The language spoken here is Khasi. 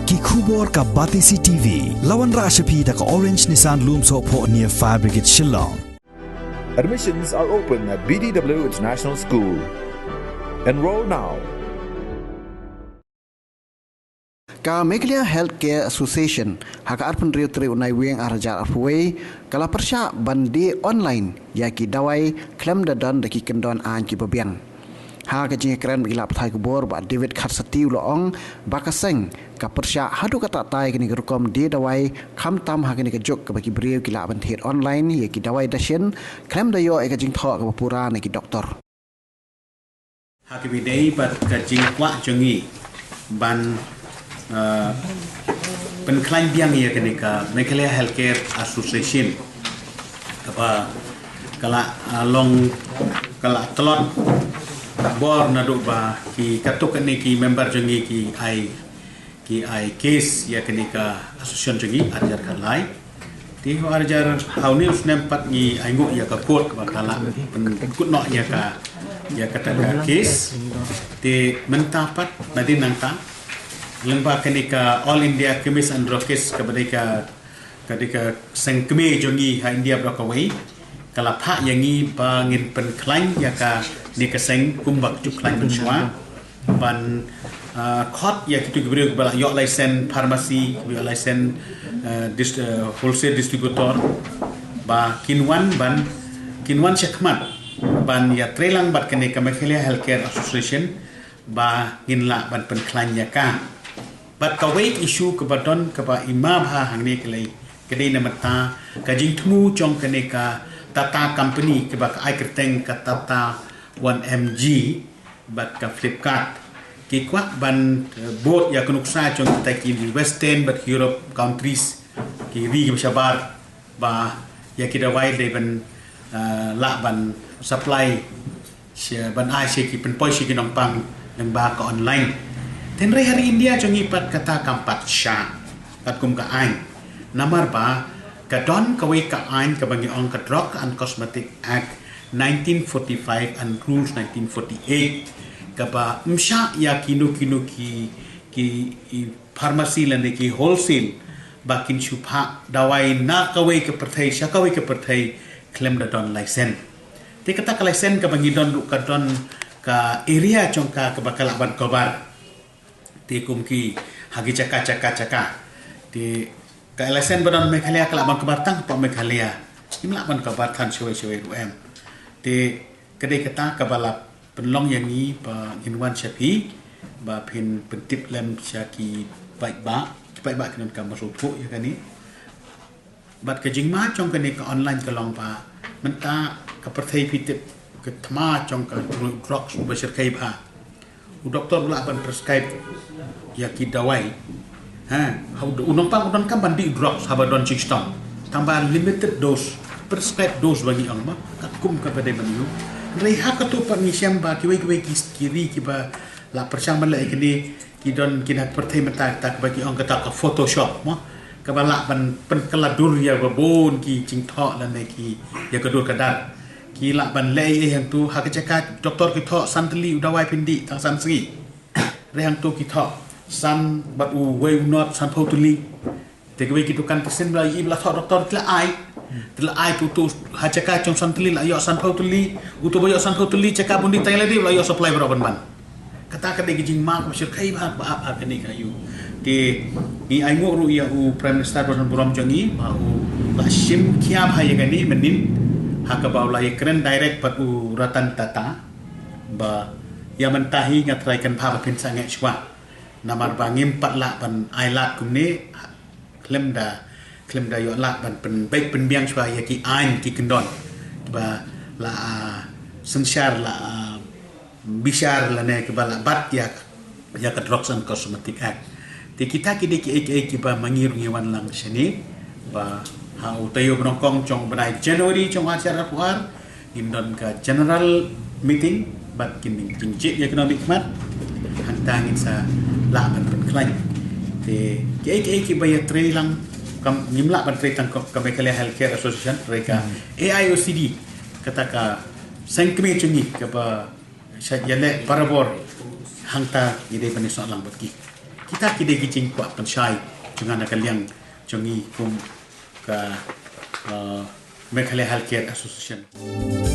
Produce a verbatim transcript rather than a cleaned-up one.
Ki khubor ka Batesi T V. La wanrah sha phi da ka Orange Nissan Lumsohphoh near Fire Brigade Shillong. Admissions are open at B D W International School. Enroll now. Ka Meghalaya Healthcare Association ha ka arphew hynriew tarik u Naiwieng ar hajar arphew wei ka la pyrshah ban die online ïa ki dawai khlem da don da ki kyndon aiñ kiba biang. Ha ka jingïakren bad ki lad pathai khubor, Bah David Kharsati u la ong ba ka seng ka pyrshah haduh katta katta ïa kane ka rukom die dawai, khamtam ha kane ka juk kaba ki briew ki lah ban thied online ïa ki dawai dashin khlem da ïoh ïa ka jingthoh kaba pura na ki doktor. Ha kaba ïadei bad ka jingkwah jong ngi ban, eh, pynkhlaiñ biang ïa kane ka Meghalaya Healthcare Association, kaba ka la, eh, long, ka la tlot bor naduh ba ki katto katne ki member jong ngi ki ai, ki ai case ïa kane ka association jong ngi ar hajar khatlai. Te ha ar hajar hynñiew u snem pat ngi ai nguh ïa ka court ba ka la pynkut noh ïa ka, ïa kata ka case. Te mynta pat nadien nangta, lyngba kane ka All India Chemists and Druggists kaba dei ka, ka dei ka seng kmie jong ngi ha India baroh kawei, ka la phah ïa ngi ba ngin pynkhlaiñ ïa kane ka seng kumba ka ju khlaiñ mynshuwa, ban, ah, khot ïa kito ki briew kiba la ïoh license pharmacy, kiba ïoh license, eh, dis-, eh, wholesale distributor, ba kin wan ban, kin wan shakhmat ban ïatreilang bad kane ka Meghalaya Healthcare Association, ba ngin lah ban pynkhlaiñ ïa ka. Bad kawei ka issue kaba don kaba i ma bha hangne ka lei, ka dei na bynta ka jingthmu jong kane ka Tata Company kaba ka ai kyrteng ka Tata one M G bad ka Flipkart. Ki kwah ban, eh, bud ïa ka nuksa jong kita ki Western bad Europe countries, ki ri kiba shabar, ba ïa ki dawai dei ban, eh, lah ban supply sha, ban ai sha ki, pynpoi sha ki nongpang lyngba ka online. Hynrei ha ri India jong ngi pat kata kam pat shah katkum ka aiñ. Namar ba ka don kawei ka aiñ kaba ngi ong ka Drug and Cosmetic Act nineteen forty-five and Rules nineteen forty-eight, kaba ym shah ïa kino kino ki, ki, i pharmacy lane ki wholesale ba kin shu phah dawai na kawei ka pyrthei sha kawei ka pyrthei khlem da don license. Te kata ka license kaba ngi don ruh ka don ka area jong ka kaba ka lah ban cover. Te kum ki ha ki jaka jaka jaka. Te ka license ba don Meghalaya ka lah ban cover tang hapoh Meghalaya. Ym lah ban cover than shawei shawei ruh em. Te ka dei kata kaba la pynlong ïa ngi ba ngin wan sha phi ba phin pyntip lem sha ki paidbah, ki paidbah ki donkam ban sngewthuh ïa kane. Bad ka jingma jong kane ka online ka long ba mynta ka pyrthei phi tip ka thma jong ka drugs uba shyrkhei bha. U doktor u lah ban prescribe ïa ki dawai. Ha, ha u, u nongpang u donkam ban dih drugs haba don jingshitom. Tang ba limited dose, prescribed dose ba ngi ong ma, katkum kaba dei ban ïoh. Hynrei ha kato pat ngi shem ba kiwei kiwei ki, ki ri kiba la pyrshang ban leh ïa kine, ki don, ki na ka pyrthei mynta kata kaba ki ong kata ka Photoshop ma, kaba lah ban pynkylla dur ïa ba bun ki jingthoh lane ki ïa ka dur ka dar. Ki lah ban leh ei ei hangtu, ha ka jaka doktor ki thoh san tylli u dawai phin dih tang san sngi. Hynrei hangtu ki thoh san bad uwei u not sanphew tylli. Te kiwei ki dukan ki sien ba la ïohi ba la thoh doktor te la ai. Te la ai utu ha jaka jong san tylli la ïoh sanphew tylli. Utu ba ïoh sanphew tylli jaka bun dih tang ïa lade ba la ïoh supply baroh ban ban. Kata ka dei ka jingma kaba shyrkhei bha ba ap ha kane ka aïu. Te ngi ainguh ruh ïa u Prime Minister ba don burom jong ngi ba u la shim khia bha ïa kane mynnin ha kaba u la ïakren direct bad u Ratan Tata ba ïa mynta hi nga trai kynmaw ba phin sangeh shuwa. Namar ba ngim pat lah ban ai lad kumne khlem da, khlem da ïoh lad ban pynbeit pynbiang shuwa ïa ki aiñ ki kyndon ba la, ah, synshar, la, ah, bishar lane kiba la bat ïa, ïa ka Drugs and Cosmetic Act. Te kita ki dei kiei kiei kiba ma ngi ruh ngi wan lang shane ba ha u taïew ba nyngkong jong u bnai January jong ar hajar arphew ar ngin don ka general meeting bad kin jingjied ïa kano bikmat. Hangta ngin sa lah ban pynkhlaiñ. Te kiei kiei kiba ïatrei lang kam ngim lah ban trei tang ka Meghalaya Healthcare Association, trei ka A I O C D, kata ka seng kmie jong ngi kaba shait ïaleh barabor. Hangta ngi dei ban ïasoh lang bad ki. Kita ki dei ki jingkwah pynshai jong nga na ka liang jong ngi kum ka, uh, Meghalaya Healthcare Association.